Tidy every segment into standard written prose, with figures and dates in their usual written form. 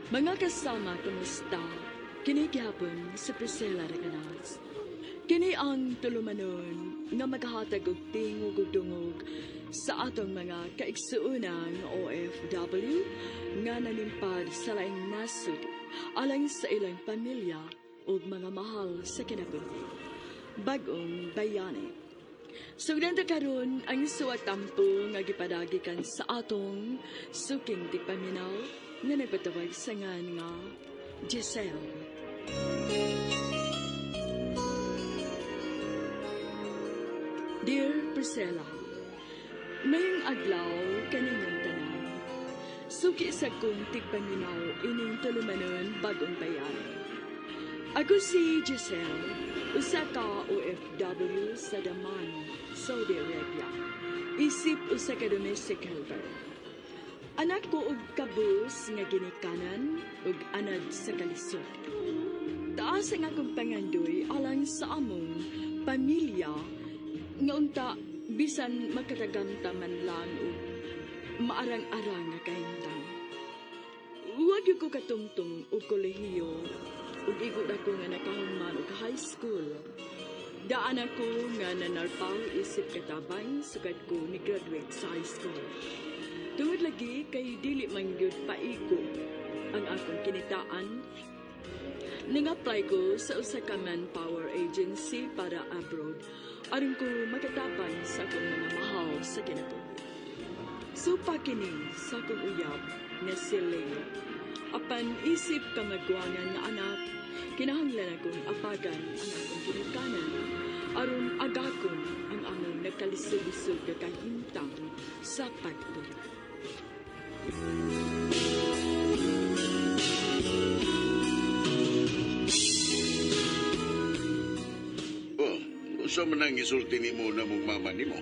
Mga kasama, kumusta? Kini gihapon si Priscilla Recanas. Kini ang tulumanon nga maghatag og tingog ug dungog sa atong mga kaigsuonang OFW nga nanimpad sa laing nasod alang sa ilang pamilya ug mga mahal sa kinabuhi. Bagong bayani. Sugdan ta karon ang suwatampo nga gipadagikan sa atong suking tigpaminaw nga nagpatawag sa ngan nga Giselle. Dear Priscilla, mayong adlaw kaninyong tanan. Suki sa kong tigpaminaw ining tulumanon bagong bayani. Ako si Giselle, usa ka OFW sa Daman, Saudi Arabia. Isip usa ka domestic helper. Anak ko og kabus nga ginikanan ug anad sa kalisod. Taas ang akong pangandoy alang sa among pamilya nga unta bisan makataganta man lang og maarang-arang nga kahimtang. Wa gyud ko katungtong og kolehiyo ug igo ra ko nga nakahuman og high school. Daan ako nga nanarpaw isip katabang sukad ko ni-graduate sa high school. Tungod lagi kay dili man gyud paigo ang akong kinitaan, nang-apply ko sa usa ka manpower agency para abroad aron ko makatabang sa akong mga mahal sa kinabuhi. Supa kini sa akong uyab nga si Leo. Apan isip kamagwangan nga anak, kinahanglan akong apagan ang akong ginikanan aron agakon ang among nagkalisod-lisod nga kahimtang sa pagpuyo. Oh, unsa man ang isulti nimo na mong mama nimo?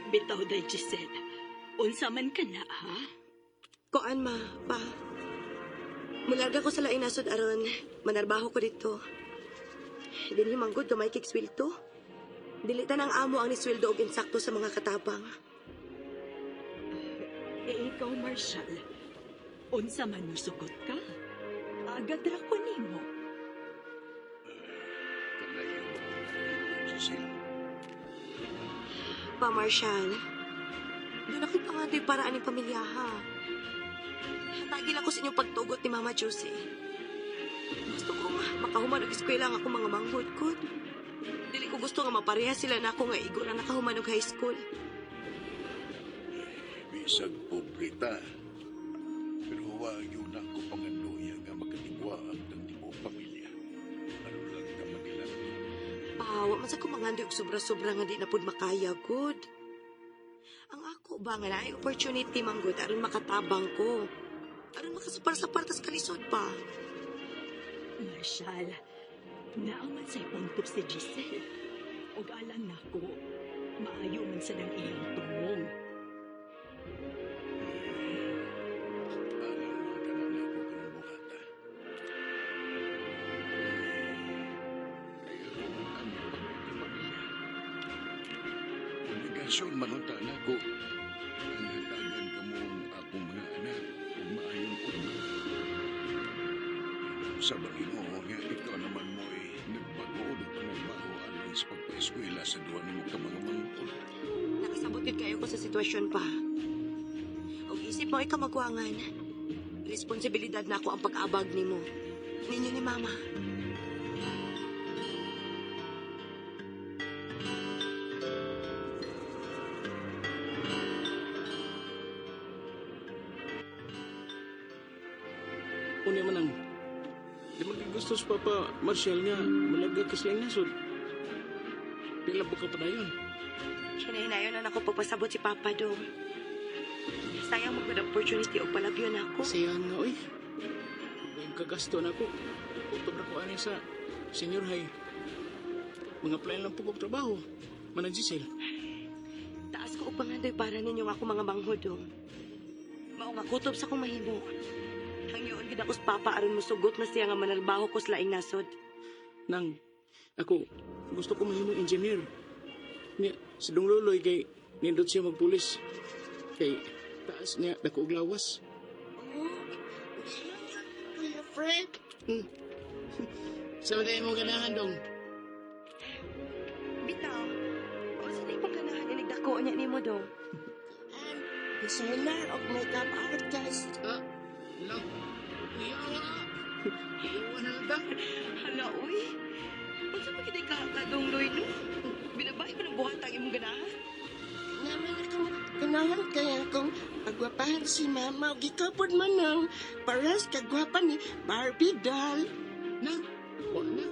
Bitaw day, Giselle. Unsa man ka na, ha? Koan ma, pa. Mularga ko sa laing nasod aron, manarbaho ko dito. Dinhi manggod gamay kig sweldo. Dili ang amo ang nisweldo og insakto sa mga katabang. Eh, ikaw, Marshall. Unsa man musugot ka? Agad ra ko nimo. Kalayo, Giselle. Pa Marshall, doon ako'y pangandoy para aning pamilya ha. Hatagil ako sa inyong pagtugot ni Mama Josie. Gusto ko nga makahuman og eskwela ang akong mga manghod ko. Dili ko gusto nga mapareha sila na ako nga igo na nakahuman og high school. Bisag pobre ta. Pero wa yun ako pangandoya nga makatigwa ang tibuok pamilya. Ano lang ka Manila. Pa, wa man sa ko mangandoy og sobra-sobra nga di na pud makaya, good. Ang ako ba nga naay opportunity manggod aron makatabang ko. Aron makasupar-sapar tas kalisod pa. Marshall, naaman sa punto si Giselle. Og alang nako, maayo man sa nang iyang tumong. Alam man ka na ako kanang buhata. Kaya kung ang pagpapamilya. Obligasyon manunta na ako. Ang hatagan ka mo ang akong mga anak ug maayong una. Sa Ginoo nga ikaw naman mo'y nagpag-uod o panagbaho alang sa pagpa-eskwela sa duwa nimo ka mga mangkod. Nakasabot yun kayo ko sa sitwasyon pa. Og isip mo ay kamagwangan. Responsibilidad na ako ang pag-abag nimo. Ninyo ni Mama. Unya man ang di man gusto sa Papa Marshall nga malaga ka silang nasod. Di lang po ka padayon. Hinahinayon na ako pagpasabot si Papa dong. Sayang mo good opportunity o palabyon ako. Sayang nga, oy. Yung kagasto na ako. Utob na ko ani sa senior high. Mga plan lang po kong trabaho. Manang Giselle. Taas ko og pangandoy para ninyo nga ako mga manghod dong. Mao nga kutob sa akong mahimo. Hangyoon gid ako sa Papa aron mosugot na siya nga manarbaho ko sa laing nasod. Nang, ako, gusto ko mahimo engineer. Niya, si Dong Loloy kay nindot siya magpulis. Kay taas niya, dako og lawas. Oh, Fred. Sa mga imong ganahan dong. Bitaw, unsa na imong ganahan inigdako niya nimo dong? Designer o makeup artist. Ah, no. Iyawa. Iyawa na lang ta. Hala, uy. Unsa pa gid ka kadong Loy no? Binabay mo ng buhat ang imong ganahan. Naman akong ganahan kaya akong pagwapahan si mama o ikaw pod manang paras kagwapa ni Barbie doll. Na, wa na.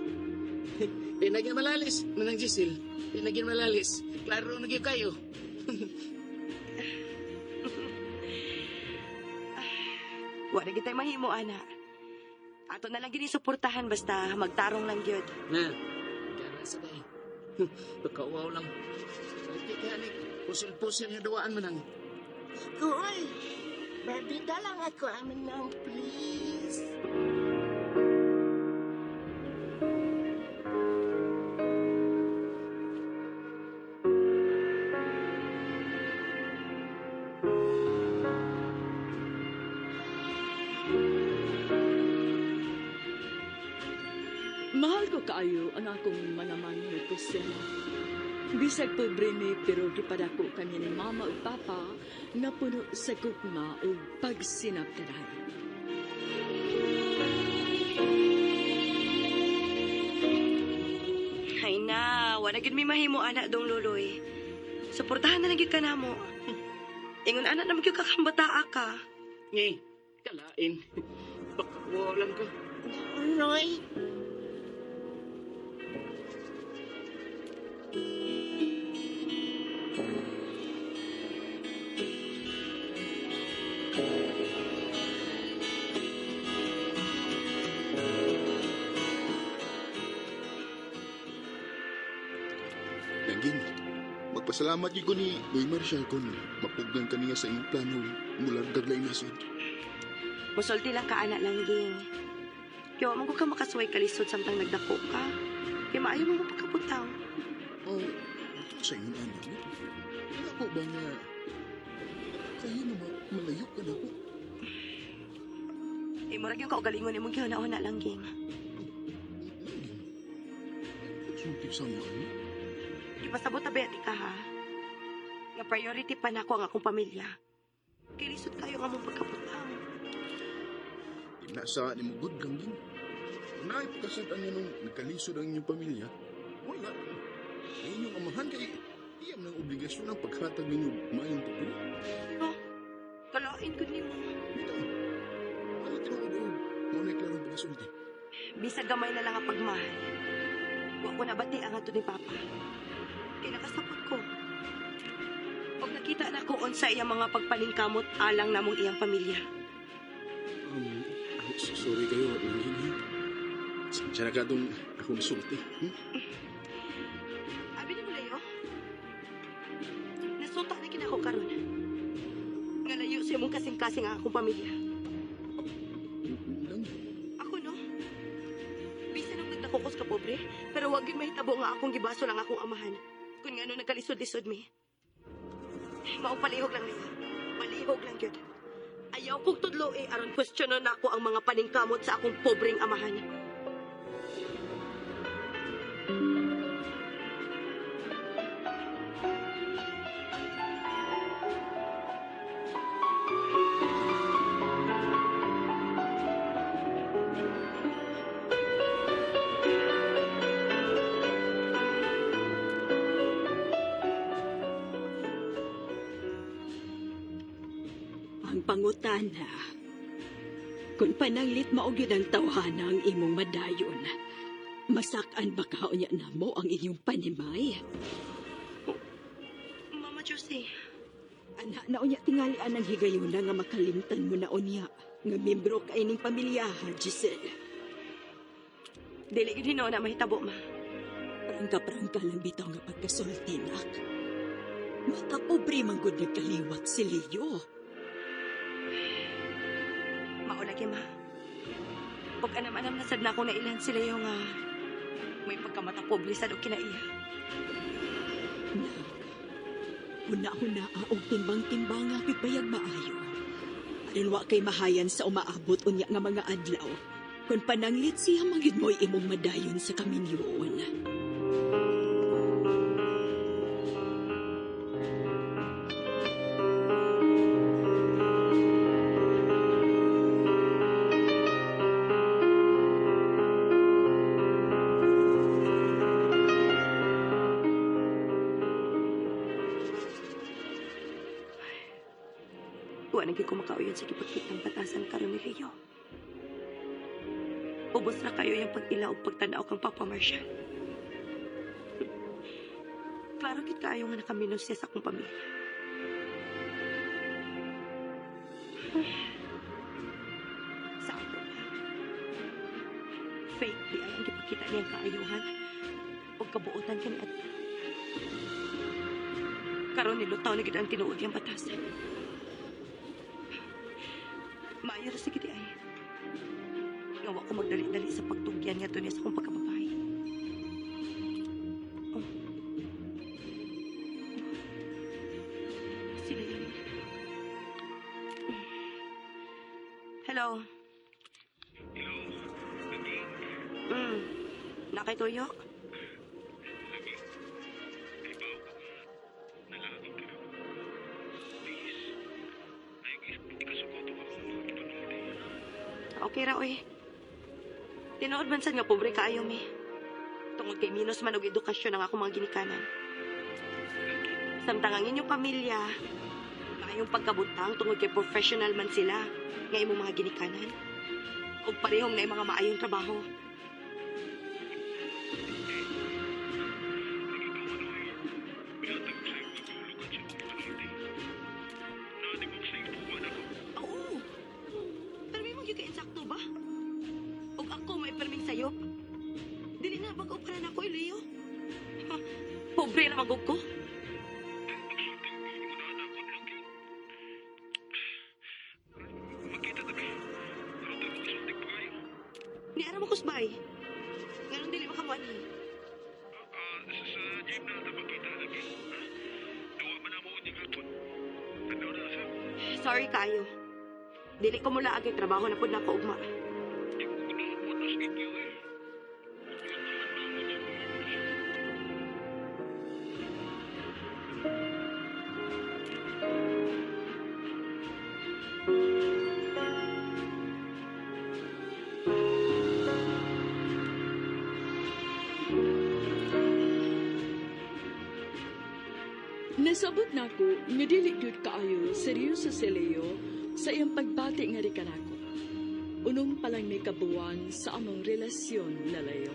Di na gyud malalis, Manang Giselle. Di na gyud malalis. Klaro na gyud kayo. Wa na gitay mahimo ana. Ato na lang gini suportahan basta magtarong lang gyud. Na, gana sa day. Pagkauwaw lang. Balik kaya ni, pusil-pusil nga duwaan manang. Ikaw, oy. Barbie doll ang ako, manang, please. Mahal ko kaayo ang akong mga manghod ko sila. Bisag pobre mi pero gipadako kami ni mama ug papa nga puno sa gugma ug pagsinabtaray. Hay na, wa na gyud mi mahimo ana dong Loloy. Suportahan na lang gyud ka namo. Ingon ana na magyud kakambataa ka. Ngay, kalain. Pagkauwaw lang ko. Roy, Naging, magpasalamat gyud ko ni Boy Marshall kung mapugnan kaniya sa imong plano mulargag lain nasod. Musulti lang ka ana langging. Kaya wa man ko ka makasuway kalisod samtang nagdako ka. Kaya maayo mo mapagkabutang. Oh, sa ingon anak mo? Wala ko ba nga kayo na malayo ka na ko? Imo ra gyud kaugalingon imong gihuna-huna langging. Langging. Sulti sa mo ano? Ipasabot na ba ka ha? Nga priority pa nako ang akong pamilya. Kay lisod kayo nga mong pagkabutang. Di na sa ni mo good langging. Naipakasad ang nung nagkalisod ang inyong pamilya. Wala. Ang inyong amahan kay iyam ng obligasyon ang paghatag ninyo maayong pagpuyo. No? Kalain gud nimo. Bitaw. Ano tinuod o mo na klarong pagkasulti? Bisag gamay na lang ang pagmahal. Wa ko nabati ang ato ni Papa. Kay nakasapot ko. Pag nakita na ko unsa iyang mga pagpaningkamot alang namong iyang pamilya. Sorry kayo, Langging. ha? Sensya na ka itong ako nasulti. Hmm? Abi ni mo Leo? Nasuta na kinako karon. Nga layo sa imong kasing-kasing ang akong pamilya. Lang. Ako no. Bisan ang nagdakokos ka pobre, pero wag yun mahitabo nga akong gibaso lang akong amahan. Kung ngano nagkalisod-lisod mi. Maong palihog lang niya. Palihog lang yun. Ayaw kong tudlo eh, aron kwestiyonon ako ang mga paningkamot sa akong pobreng amahan. Ang pangutana, kung pananglit mao gyud ang tawhana ang imong madayon, masak-an ba ka unya namo ang inyong panimay? Mama Josie, Ana na unya tingali ang higayuna nga makalimtan mo na unya nga membro ka ining pamilya ha, Giselle. Dili gyud hinuon na mahitabo ma. Prangka-prangka lang bitaw nga pagkasulti, nak. Matapobre man gud nagkaliwat si Leo. Mao lagi ma. Pag anam-anam na sad na akong nailan sila yung may pagkamata pobre sad og kinaiya. Nak, huna-huna og timbang-timbang nga bayag maayo. Aron wa kay mahayan sa umaabot unya nga mga adlaw. Kung pananglit siya mangyud mo'y imong madayon sa kaminyoon. Wa na gyud ko makauyon sa gipagkitang batasan karon ni Leo. Ubos na kayo yung pag-ila o pagtanaw kang Papa Marcial. Klaro gid kaayo nga nakaminos siya sa akong pamilya. Sa ato pa. Fake di ay ang gipakita niyang kaayuhan o kabuotan kani adto. Karon nilutaw na gid ang tinuod niyang batasan. Maayo ra sige di ay. Nga wa ko magdali-dali sa pagtugyan nga niya sa akong pagkababae. Oh. Sino yun? Hello? Hello, Lagi. Nakituyo? Lagi. Ay bawo ko nga nalaing ka. Please. Ay, ikasukoto ako mga kitunod eh. Okay ra, oy. Tinuod man sad nga pobre kaayo mi. Tungod kay minus man og edukasyon ang akong mga ginikanan. Samtang ang inyong pamilya, maayong pagkabutang tungod kay professional man sila nga imong mga ginikanan. Ug parehong na mga maayong trabaho. Lagi ka man oy. Binatag ko sa iyong pagkulukan sa akong panulti. Naadimok sa iyong puwan ako. Oo. Pero may mga ka-insakto ba? Ug ako may perming sayop. Dili na bag-o para na ako, Leo. Ha, pobre ra magug ko. Pagsulti ko na ako lagi. Magkita tabi. Aron tayo makasulti pa kayo. Ni ara mo kusbay. Nganong dili makamuanhi? Sa gym na ata magkita lagi. Duwa man na mo unyang hapon. Tanaw na sa. Sorry kayo. Dili ko mula agay trabaho na pud nako ugma. Di ko ganahan mo na sa inyo eh. Nasabot nako nga dili gyud kaayo seryoso si Leo sa iyang pagbati nga di kanako. Unom pa lang may kabuwan sa among relasyon na Leo.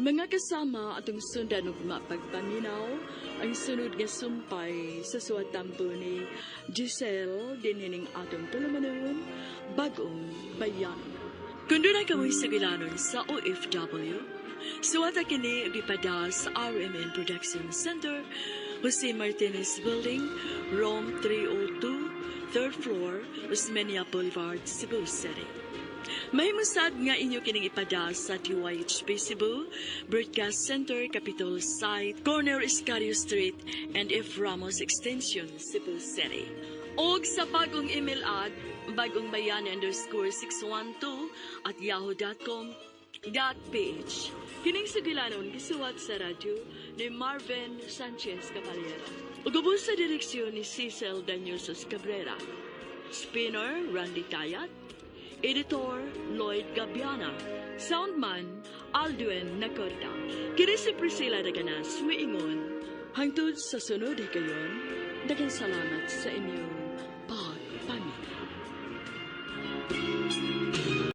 Mga kasama atong sundan ug mapagpaminaw ang sunod nga sumpay sa suwatampo ni Giselle dinining atong tulumanon Bag-ong Bayani. Kung doon kamoy sugilanon sa OFW, suwata kini og ipada sa RMN Production Center, Jose Martinez Building, Room 302, 3rd floor, Osmeña Boulevard, Cebu City. Mahimusad nga inyo kining ipada sa DYHP Cebu, Broadcast Center, Capitol Site, Corner Escario Street, and F. Ramos Extension, Cebu City. Og sa bagong email ad, bagongbayani_612@yahoo.com.ph. Kining sugilanon gisuwat sa radyo ni Marvin Sanchez Caballero. Ug ubos sa direksyon ni Cecil Danielsos Cabrera. Spinner Randy Tayat. Editor Lloyd Gabiana. Soundman Aldwin Nacorda. Kini si Priscilla Daganas, miingon. Hangtod sa sunod higayon, daghang salamat sa inyong